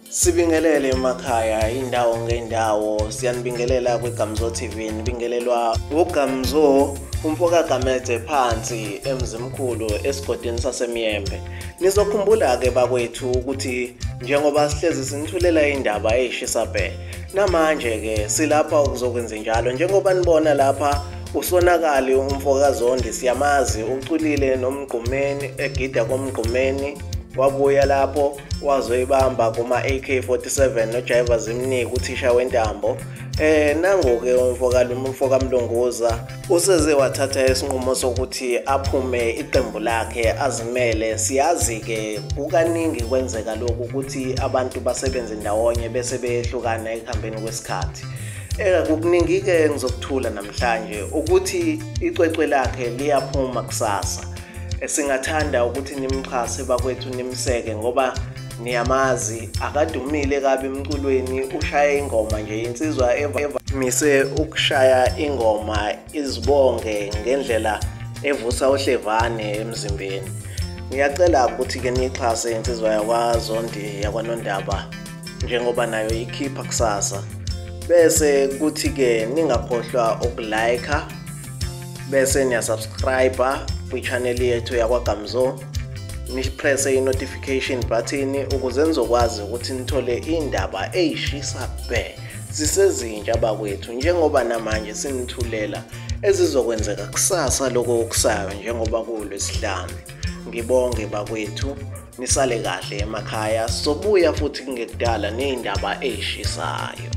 Sibingelele emakhaya, indawo ngendawo, siyanibingelela kwiGamzo TV, nibingelelwa uGamzo umfoka Gamede phansi eMzimkhulu esigodini saseMiyembe. Nizokhumbula-ke bakwethu ukuthi njengoba sihlezi sinithulela indaba eyishisa bhe, namanje-ke silapha ukuzokwenza njalo. Njengoba nibona lapha uSonakali umfoka Zondi, siyamazi, uculile noMgqumeni, egida koMgqumeni, wabuya lapho wazoyibamba kuma AK47 noJaiva Zimnike uthisha wentambo. Nangu-ke umfoka Mlunguza useze wathatha isinqumo sokuthi aphume iqembu lakhe azimele. Siyazi-ke kukaningi kwenzeka lokhu ukuthi abantu basebenze ndawonye bese beyehlukana ekuhambeni kwesikhathi. Kukuningi-ke ngizokuthula namhlanje ukuthi icwecwe lakhe liyaphuma kusasa. Singathanda ukuthi nimxhase bakwethu, nimseke ngoba niyamazi akadumile kabi emculweni, ushaya ingoma nje, insizwa evamise ukushaya ingoma izibonge ngendlela evusa uhlevane emzimbeni. Ngiyacela ukuthi-ke niyixhase insizwa yakwaZondi yakwaNondaba njengoba nayo ikhipha kusasa, bese kuthi-ke ningakhohlwa ukulike bese niyasubscribe kwi-channel yethu yakwaGamzo, nipresse i-notification button ukuze nizokwazi ukuthi nithole indaba eyishisa bhe zisezintsha bakwethu, njengoba namanje sinithulela ezizokwenzeka kusasa lokho okusayo njengoba kuwuLwesihlanu. Ngibonge bakwethu, nisale kahle emakhaya, sobuya futhi kungekudala ney'ndaba ey'shisayo.